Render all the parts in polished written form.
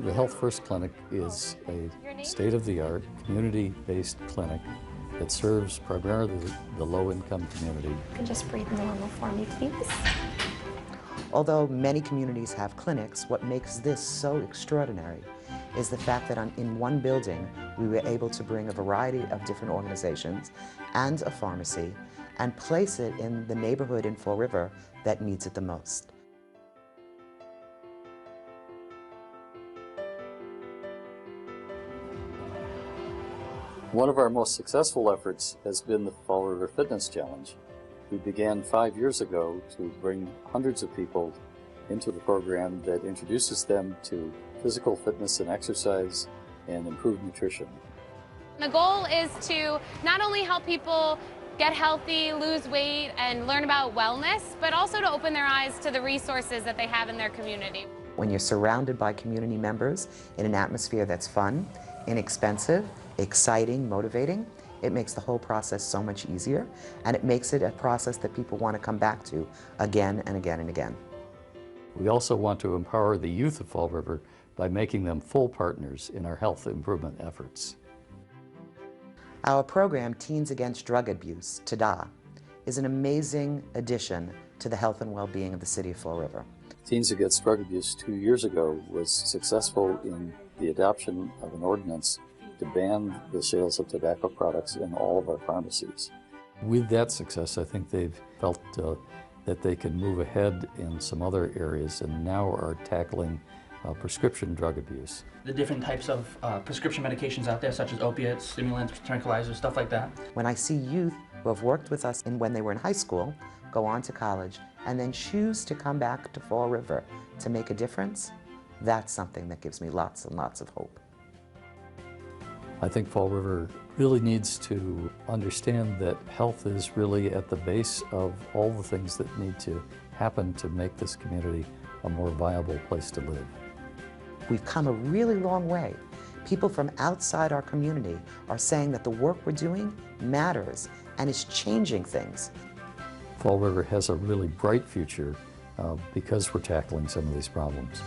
The Health First Clinic is a state-of-the-art community-based clinic that serves primarily the low-income community. You can just breathe normal for me, please. Although many communities have clinics, what makes this so extraordinary is the fact that on, in one building we were able to bring a variety of different organizations and a pharmacy and place it in the neighborhood in Fall River that needs it the most. One of our most successful efforts has been the Fall River Fitness Challenge. We began five years ago to bring hundreds of people into the program that introduces them to physical fitness and exercise and improved nutrition. The goal is to not only help people get healthy, lose weight, and learn about wellness, but also to open their eyes to the resources that they have in their community. When you're surrounded by community members in an atmosphere that's fun, inexpensive, exciting, motivating, it makes the whole process so much easier and it makes it a process that people want to come back to again and again and again. We also want to empower the youth of Fall River by making them full partners in our health improvement efforts. Our program, Teens Against Drug Abuse, TADA, is an amazing addition to the health and well-being of the city of Fall River. Teens Against Drug Abuse two years ago was successful in the adoption of an ordinance to ban the sales of tobacco products in all of our pharmacies. With that success, I think they've felt uh, that they can move ahead in some other areas and now are tackling uh, prescription drug abuse. The different types of uh, prescription medications out there, such as opiates, stimulants, tranquilizers, stuff like that. When I see youth who have worked with us in when they were in high school, go on to college, and then choose to come back to Fall River to make a difference, that's something that gives me lots and lots of hope. I think Fall River really needs to understand that health is really at the base of all the things that need to happen to make this community a more viable place to live. We've come a really long way. People from outside our community are saying that the work we're doing matters and is changing things. Fall River has a really bright future uh, because we're tackling some of these problems.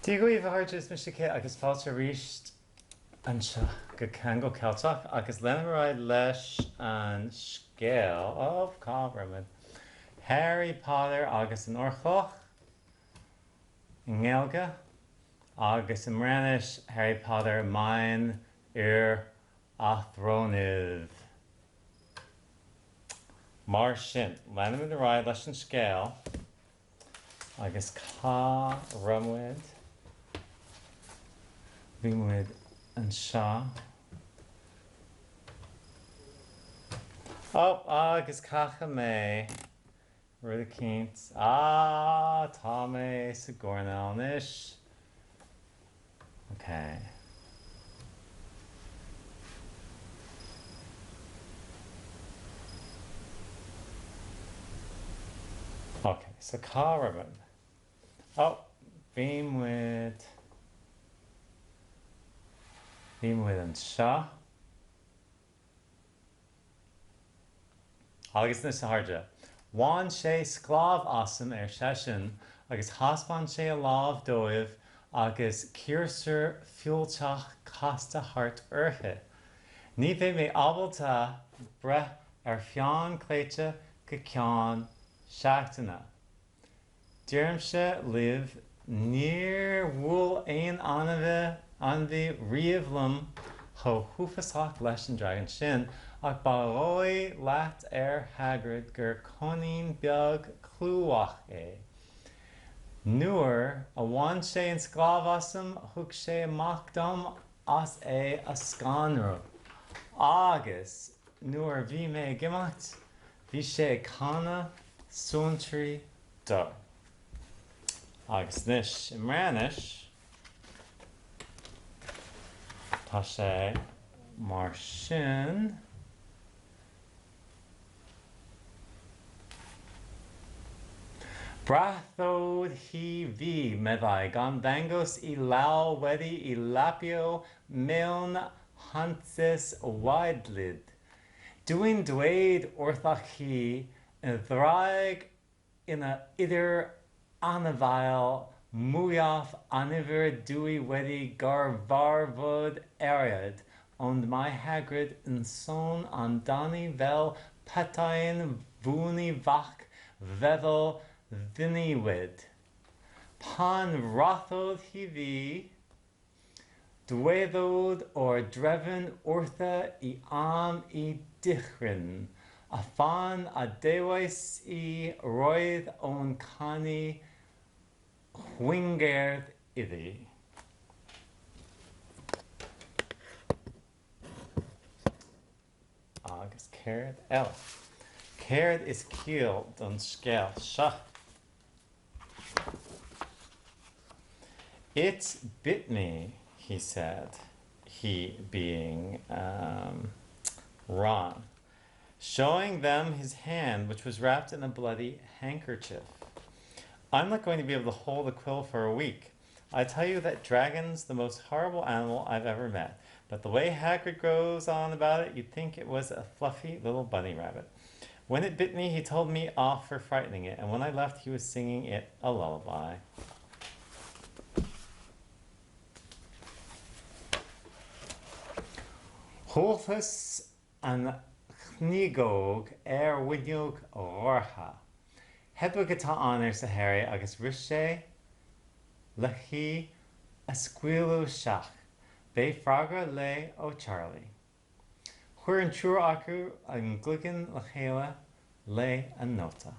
Dia dhaoibh a chairde, is mise Kate agus fáilte arís anseo go Ceangal Ceilteach agus leanfaimid ar aghaidh leis an scéal, oh cá raibh muid? Harry Potter agus an Órchloch i nGaeilge agus i mBreatnais Harry Potter Maen yr Athronydd. Mar sin, leanfaimid ar aghaidh leis an scéal agus cá raibh muid? Bhí muid anseo. Oh, agus caithfidh mé rud eicínt. Ah, tá mé sa gcoirnéal anois. Ok. Ok, so cá raibh muid? Oh, bhí muid, bhí muid anseo. Agus anois, a chairde, bhain sé sclábh asam, ar seisean, agus thaispeáin sé a lámh dóibh agus ciarsúr fuilteach casta thart uirthi. Ní bheidh mé ábalta breith ar pheann cleite go ceann seachtaine. Deirimse libh, níor bhuail aon ainmhí riamh liom chomh huafásach leis an dragan sin, ach ba dhóigh leat ar Hagrid gur coinín beag clúmhach é. Nuair a bhain sé an sclábh asam thug sé amach dom as é a scanrú. Agus nuair a bhí mé ag imeacht bhí sé ag canadh suantraí dom. Agus anois i mBreatnais tá sé mar sin. Brathodd hi fi, meddai, gan ddangos 'i law wedi 'i lapio mewn hances waedlyd. Dw i'n dweud wrthach chi, y ddraig yna ydi'r anifail mwyaf annifyr dw i wedi gorfarfod erioed, ond mae Hagrid yn sôn amdani fel petai'n fwni fach feddwl ddiniwed. Pan frathodd hi fi, Dwedodd o'r drefn wrtha i am i dychryn, a phan adewais i roedd o'n canu chwingerdd iddi. Agus céard eile? Céard is ciall don scéal seo? It bit me, he said, he being um, Ron, showing them his hand, which was wrapped in a bloody handkerchief. I'm not going to be able to hold a quill for a week. I tell you that dragon's the most horrible animal I've ever met. But the way Hagrid goes on about it, you'd think it was a fluffy little bunny rabbit. When it bit me, he told me off for frightening it, and when I left, he was singing it a lullaby. Chualthas an chniogóg ar fhuinneog dhorcha. Hedwig atá ann, arsa Harry agus rith sé le hí a scaoileadh isteach. Beidh freagra léi ó Charlie. Chuir an triúr acu a gcloigne le chéile. Léigh an nóta.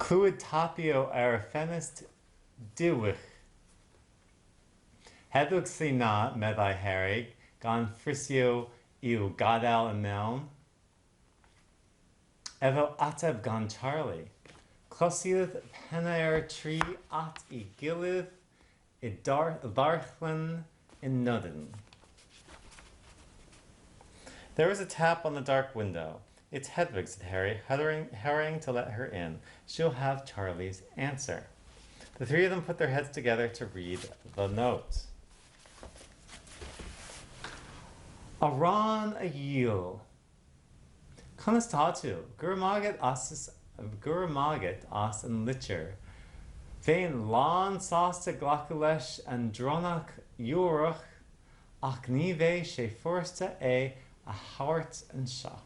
Clywyd tapio ar y ffenest diwych. Hedwig sy 'na, meddai Harry, gan frysio i'w gadael i mewn. Efo ateb gan Charlie. Closiodd pennau'r tri at ei gilydd i ddarllen y nodyn. There was a tap on the dark window. It's Hedwig, said Harry, hurrying, hurrying to let her in. She'll have Charlie's answer. The three of them put their heads together to read the note. A Ron a dhil. Conas tá tú? Go raibh maith agat as Go raibh maith agat as an litir. Bheinn lán-sásta glacadh leis an dronnach eorach ach ní bheidh sé furasta é a thabhairt anseo.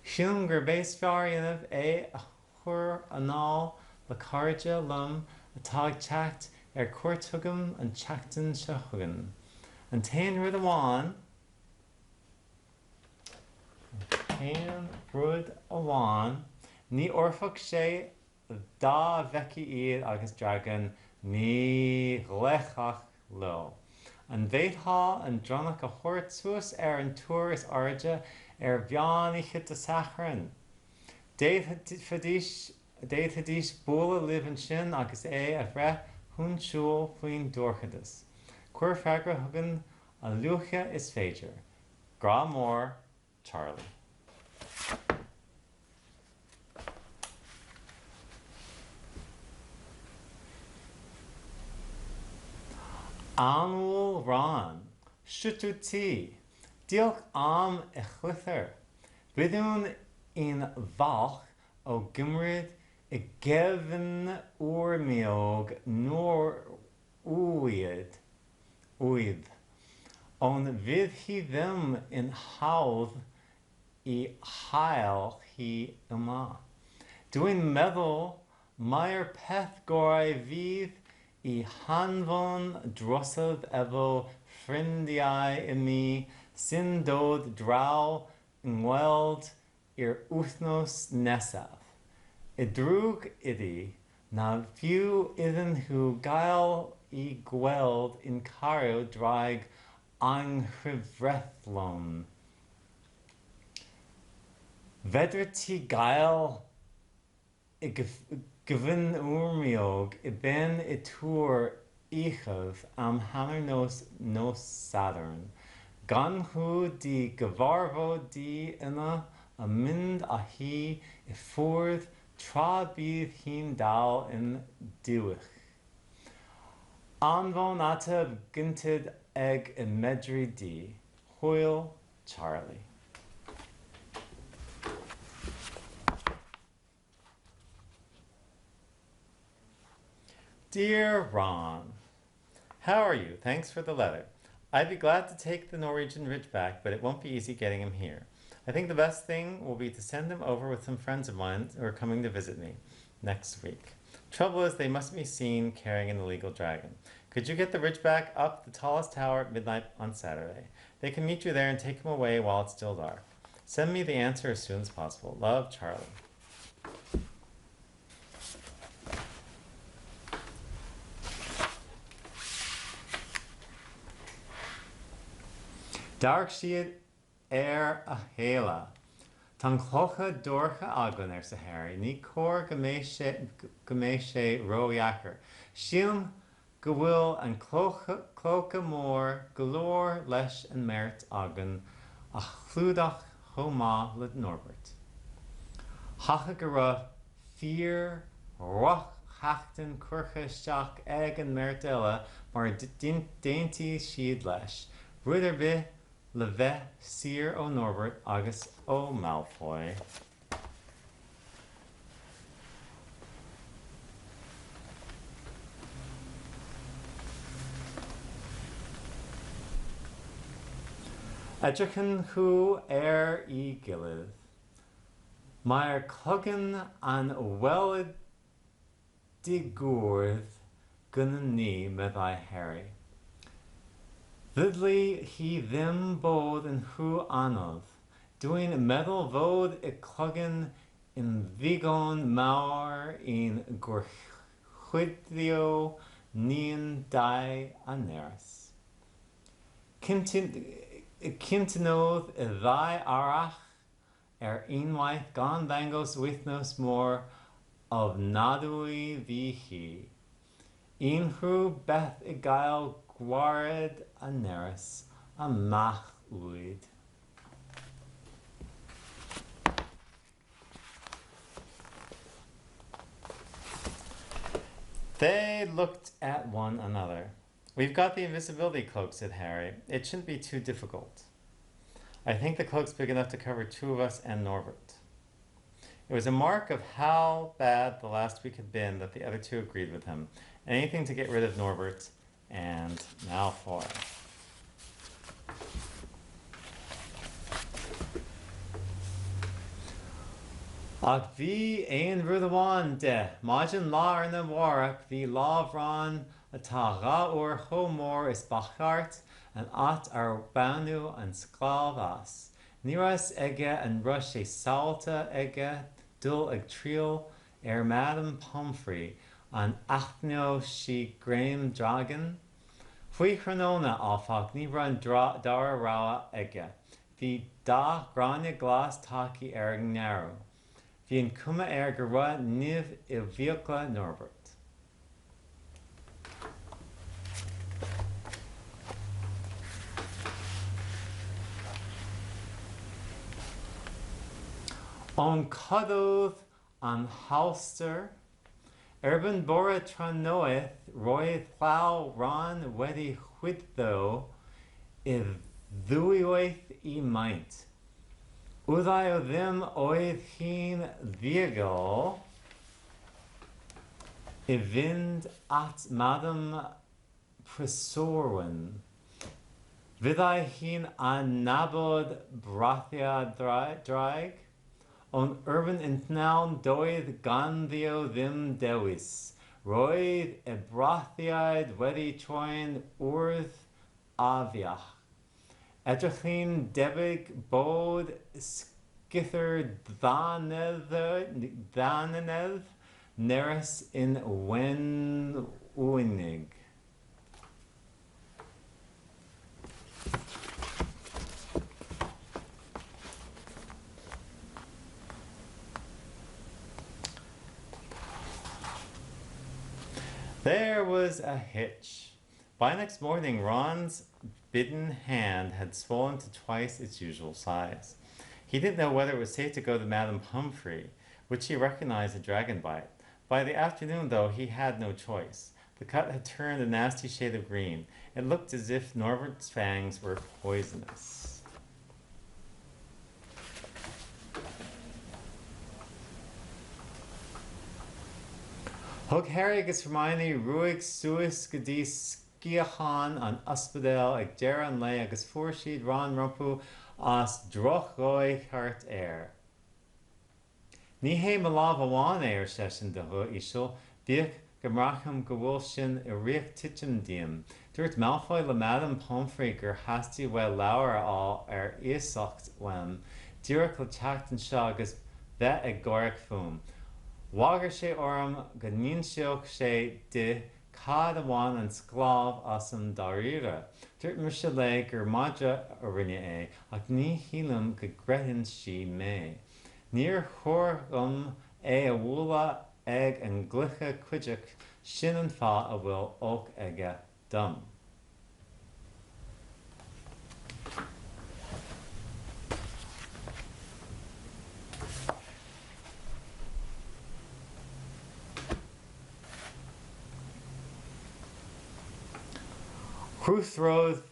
Sílim gurb é is fearr a dhéanamh é a chur anall le cairde liom atá ag teacht ar cuairt chugam an tseachtain seo chugainn. An t-aon rud amháin, An t-aon rud amháin, ní oirfeadh sé dá bhfeicfí iad agus dragan, ní ghlaofá leo. An bhféadfá an dronnach a thabhairt suas ar an túr is airde ar mheán oíche Dé Sathairn? D'fhéadfaidís D'fhéadfaidís bualadh libh ansin agus é a bhreith chun siúil faoin dorchadas. Cuir freagra chugainn a luaithe is féidir. Grá mór, Charlie. Annwyl Ron, Shwt wyt ti? Diolch am y llythyr. Byddwn i'n falch o gymryd y gefnwrmiog Norwyad, wydd, ond fydd hi ddim yn hawdd i chael hi yma. Dwi'n meddwl mai'r peth gorau fydd i hanfon drosodd efo ffrindiau i mi sy'n dod draw ngweld i'r wythnos nesaf. Y drwg ydi na fiw iddyn nhw gael i gweld yn cario draig anghyfreithlon. Fedri ti gael y gefnwrmiog i ben y tŵr uchaf am hanner nos nos Sadwrn, gan nhw dy gyfarfod di yna a mynd â hi i ffwrdd tra bydd hi'n dal yn dywyll. Anfon ateb gynted ag y medri di. Hwyl, Charlie. Dear Ron, How are you? Thanks for the letter. I'd be glad to take the Norwegian Ridgeback, but it won't be easy getting him here. I think the best thing will be to send him over with some friends of mine who are coming to visit me next week. Trouble is, they mustn't be seen carrying an illegal dragon. Could you get the Ridgeback up the tallest tower at midnight on Saturday? They can meet you there and take him away while it's still dark. Send me the answer as soon as possible. Love, Charlie. D'amharc siad ar a chéile. Tá an clóca dorcha againn, arsa Harry. Ní cóir go mbeidh sé go mbeidh sé ródheacair. Sílim go bhfuil an clóca mór go leor leis an mbeirt againn a chlúdach chomh maith le Norbert. Thiocfadh go raibh fíor-dhrochsheachtain curtha isteach ag an mbeirt eile mar d'aontaigh siad leis, rud ar bith le bheith saor ó Norbert agus ó Malfoy. Edrychan nhw ar ei gilydd. Mae'r clogan yn weledigaeth gynnon ni, meddai Harry. Ddylai hi ddim bod yn rhy anodd. Dwi'n meddwl fod y clogan yn ddigon mawr i'n gorchuddio ni'n dau a nyrs. Cytunodd y ddau arall ar unwaith gan ddangos wythnos mor ofnadwy fu hi. Unrhyw beth i gael gwared â nyrs a machlud. They looked at one another. We've got the invisibility cloak, said Harry. It shouldn't be too difficult. I think the cloak's big enough to cover two of us and Norbert. It was a mark of how bad the last week had been that the other two agreed with him. Anything to get rid of Norbert and Malfoy. Ach bhí aon rud amháin de, maidin lá arna mhárach bhí lámh Ron atá dhá uair chomh mór is ba cheart an áit ar baineadh an scamh as. Ní raibh fhios aige an raibh sé samhalta aige dul ag triall ar Madame Pomfrey, an aithneodh sí greim dragain? Faoi thráthnóna, áfach, ní raibh an dara rogha aige. Bhí dath gráinne glas tagtha ar an ngearradh. Bhí an chuma air go raibh nimh i bhfiacla Norbert. Ón Cododd an holster? Erbyn bore trannoeth roedd llaw Ron wedi chwyddo i ddwywaith ei maint. Wyddai o ddim oedd hi'n ddiogel i fynd at Madam Prysorwen. Fyddai hi'n adnabod brathiad draig? Ond erbyn y pnawn doedd ganddo ddim dewis. Roedd y brathiaid wedi troi'n wrth afiach. Edrychai'n debyg bod ysgithr ddannedd Nerys yn wenwynig. There was a hitch. By next morning, Ron's bitten hand had swollen to twice its usual size. He didn't know whether it was safe to go to Madame Pomfrey. Would she recognize a dragon bite? By the afternoon, though, he had no choice. The cut had turned a nasty shade of green. It looked as if Norbert's fangs were poisonous. Thug Harry agus Hermione ruaig suas go dtí sciathán an ospidéil ag deireadh an lae agus fuair siad Ron rompu as drochdhóigh thart air. Ní hé mo lámh amháin é, ar seisean de ghuth íseal, bíodh go mbraithim go bhfuil sin i riocht titim díom. Dúirt Malfoy le Madame Pomfrey gur theastaigh uaidh leabhar a fháil ar iasacht uaim, díreach le teacht anseo agus bheith ag gáireach fúm. Bhagair sé orm go n-inseodh sé di cad a bhain an sclámh asam dáiríre. Dúirt mise léi gur madra a rinne é, ach ní shílim go gcreideann sí mé. Níor chóir dhom é a bhualadh ag an gcluiche Quidditch, sin an fáth a bhfuil olc aige dom. Rhuthrodd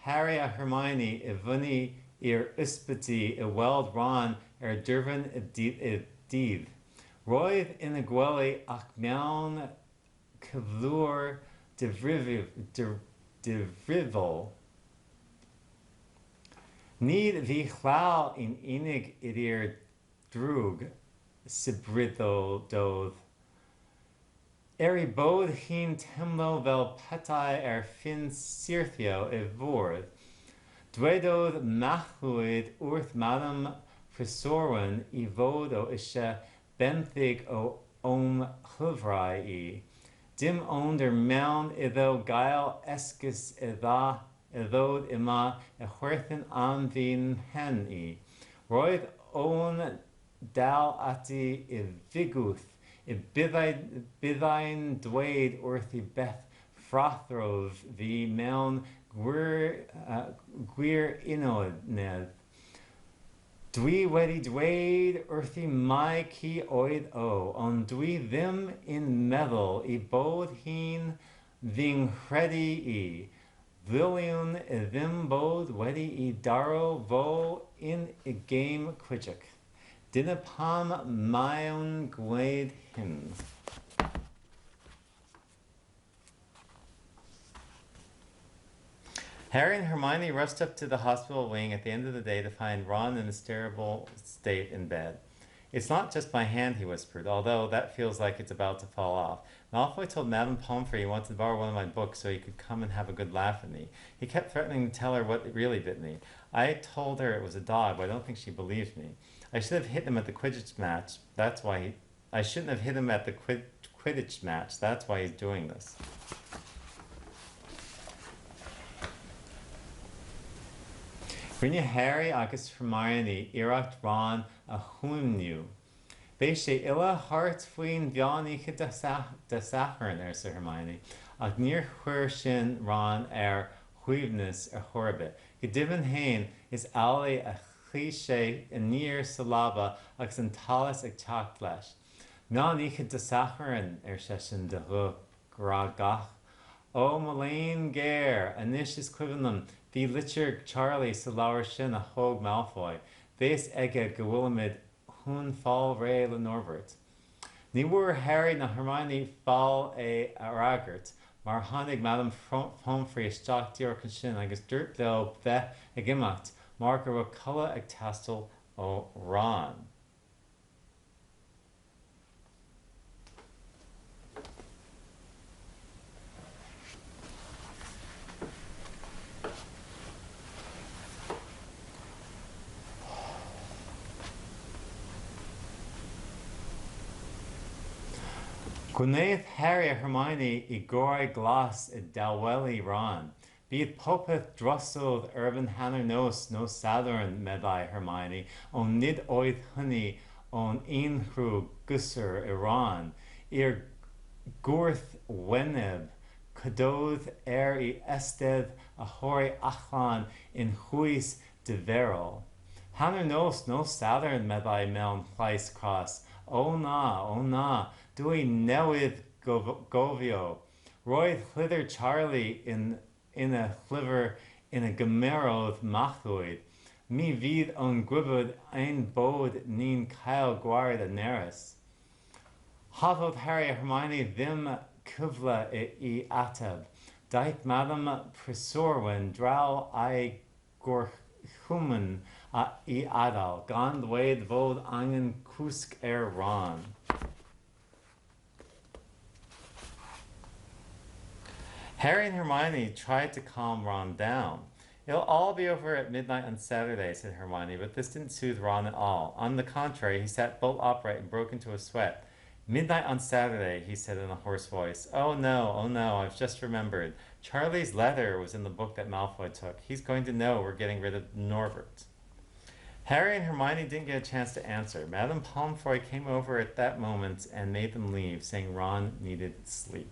Harry a Hermione i fyny i'r ysbyty i weld Ron ar derfyn y dydd. Roedd yn y gwely ac mewn cyflwr difrifol. Nid fy llaw yn unig ydi'r drwg, sibrydodd. Er ei bod hi'n teimlo fel petai ar fin syrthio i fwrdd, dwedodd Machlud wrth Madam Prysorwen ei fod o eisiau benthyg o o'm llyfrau i. Dim ond er mewn iddo gael esgus i ddod yma i chwerthin am fy mhen i. Roedd o'n dal ati i fygwth y byddai'n dweud wrthi beth frathrwf fi mewn gwirionedd. Dwi wedi dweud wrthi mai ci oedd o, ond dwi ddim yn meddwl ei bod hi'n fy nghredu i. Ddylwn i ddim bod wedi ei daro fo yn y gêm Quidditch. Dyna pam mae o'n gwneud hyn. Harry and Hermione rushed up to the hospital wing at the end of the day to find Ron in a terrible state in bed. It's not just my hand, he whispered, although that feels like it's about to fall off. Malfoy told Madame Pomfrey he wanted to borrow one of my books so he could come and have a good laugh at me. He kept threatening to tell her what really bit me. I told her it was a dog, but I don't think she believed me. I should have hit him at the Quidditch match. That's why he... I shouldn't have hit him at the Quid Quidditch match. That's why he's doing this. Rinne Harry agus Hermione iarracht Ron a shuaimhniú. Beidh sé uile thart faoin mheán oíche Dé Sathairn, arsa Hermione, ach níor chuir sin Ron ar a shuaimhneas ar chor ar bith. Go deimhin féin, is amhlaidh a shuigh sé aniar sa leaba agus an t-allas ag teacht leis. Meán oíche Dé Sathairn, ar seisean de ghuth grágach. Ó, mo léan géar! Anois is cuimhin liom, bhí litir Charlie sa leabhar sin a thóg Malfoy. Bhí fhios aige go bhfuilimid chun fáil réidh le Norbert. Ní bhfuair Harry ná Hermione faill é a fhreagairt mar tháinig Madame Pomfrey isteach díreach ansin agus dúirt leo bheith ag imeacht mar go raibh codladh ag teastáil ó Ron. Gwnaeth Harry a Hermione i gorau glas i dawelu Ron. Bydd popeth drosodd erbyn hanner nos, nos Sadwrn, meddai Hermione, ond nid oedd hynny o'n unrhyw gysur i Ron. I'r gwrthwyneb, cododd er i eistedd a thorri allan yn chwys difeirol. Hanner nos, nos Sadwrn, meddai mewn llais cras. O na, o na, dw i newydd gofio. Roedd llythyr Charlie yn ina llyfr ina gymerodd machlud. Mi fydd o'n gwybod ein bod ni'n cael gwared â Nerys. Chafodd Harry a Hermione ddim cyfle i ateb. Daeth Madam Prysurwen draw a'i gorchymyn i adael, gan ddweud fod angen cwsg ar Ron. Harry and Hermione tried to calm Ron down. It'll all be over at midnight on Saturday, said Hermione, but this didn't soothe Ron at all. On the contrary, he sat bolt upright and broke into a sweat. Midnight on Saturday, he said in a hoarse voice. Oh no, oh no, I've just remembered. Charlie's letter was in the book that Malfoy took. He's going to know we're getting rid of Norbert. Harry and Hermione didn't get a chance to answer. Madame Pomfrey came over at that moment and made them leave, saying Ron needed sleep.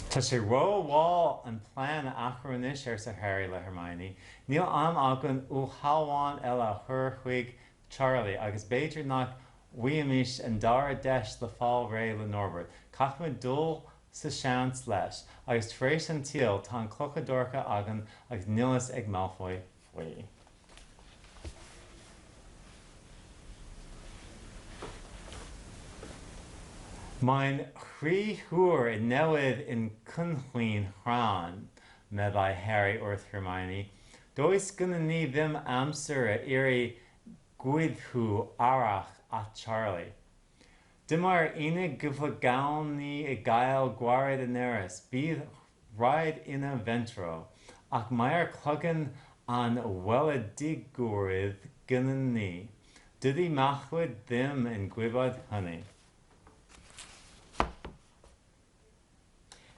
Tá sé rómhall an plean a athrú anois, arsa Harry le Hermione. Níl am againn ulchabhán eile a chur chuig Charlie agus b'fhéidir nach bhfaighimís an dara deis le fáil réidh le Norbert. Caithfimid dul sa seans leis. Agus tar éis an tsaoil, tá an clocha dorcha againn agus níl fhios ag Malfoy faoi. Mae'n rhy hwyr i newid ein cynllun Rhan, meddai Harry wrth Hermione. Does gynnon ni ddim amser i yrru gwyddbwyll arall at Charlie. Dyma'r unig gyfle gawn ni i gael gwared â Nerys, bydd rhaid inne fentro, ac mae'r clogen anweledigrwydd gynnon ni. Dydy Machlud ddim yn gwybod hynny.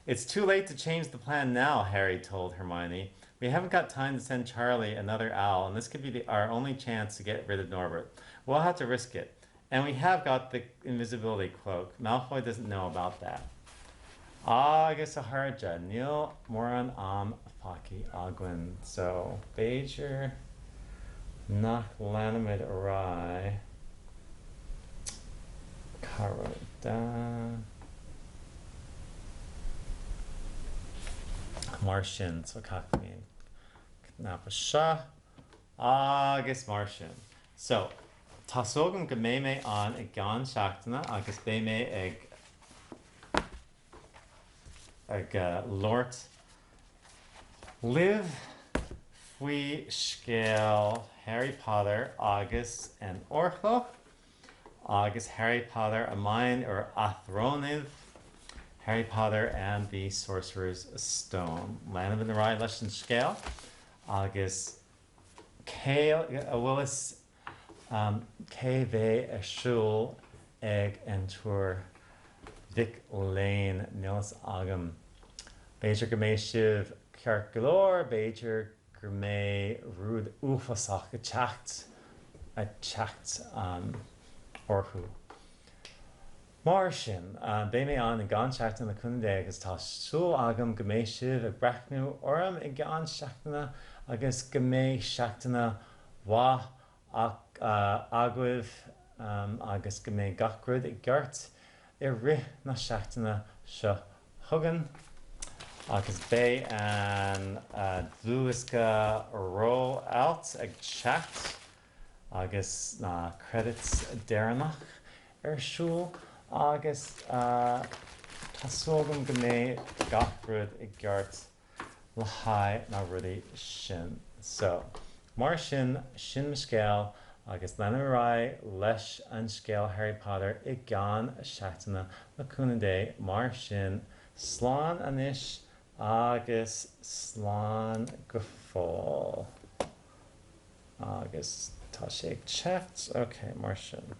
It's too late to change the plan now, Harry told Hermione. We haven't got time to send Charlie another owl, and this could be the, our only chance to get rid of Norbert. We'll have to risk it. And we have got the invisibility cloak. Malfoy doesn't know about that. Agus a chairde, níl mórán am fágtha againn, so b'fhéidir nach leanfaimid ar aghaidh. Cá raibh Mar sin, so caithfimid cnaipe seo agus mar sin. So, tá súil agam go mbeidh mé ann i gceann seachtaine agus beidh mé ag ag labhairt libh faoi scéal Harry Potter agus an Órchloch agus Harry Potter a Maen yr Athronydd, Harry Potter and the Sorcerer's Stone. Leanfaimid ar aghaidh leis an scéal agus cé a bhfuil fhios cé bheidh ar siúl ag an Túr Mhic Léinn, níl fhios agam. B'fhéidir go mbeidh sibh ceart go leor, b'fhéidir go mbeidh rud uafásach ag teacht, ag teacht orthu. Mar sin, beidh mé ann i gceann seachtaine le cúnamh Dé agus tá súil agam go mbeidh sibh ag breathnú orm i gceann seachtaine agus go mbeidh seachtain mhaith agaibh agus go mbeidh gach rud i gceart i rith na seachtaine seo chugainn agus beidh an dlúthdhiosca Roll Out ag teacht. agus na credits deireanach ar siúl agus tá súil agam go mbeidh gach rud i gceart le haghaidh na rudaí sin. So, mar sin, sin mo scéal agus leanfaidh ar aghaidh leis an scéal Harry Potter i gceann seachtaine le cúnamh Dé, mar sin, slán anois agus slán go fóill. Agus tá sé ag teacht, ok, mar sin.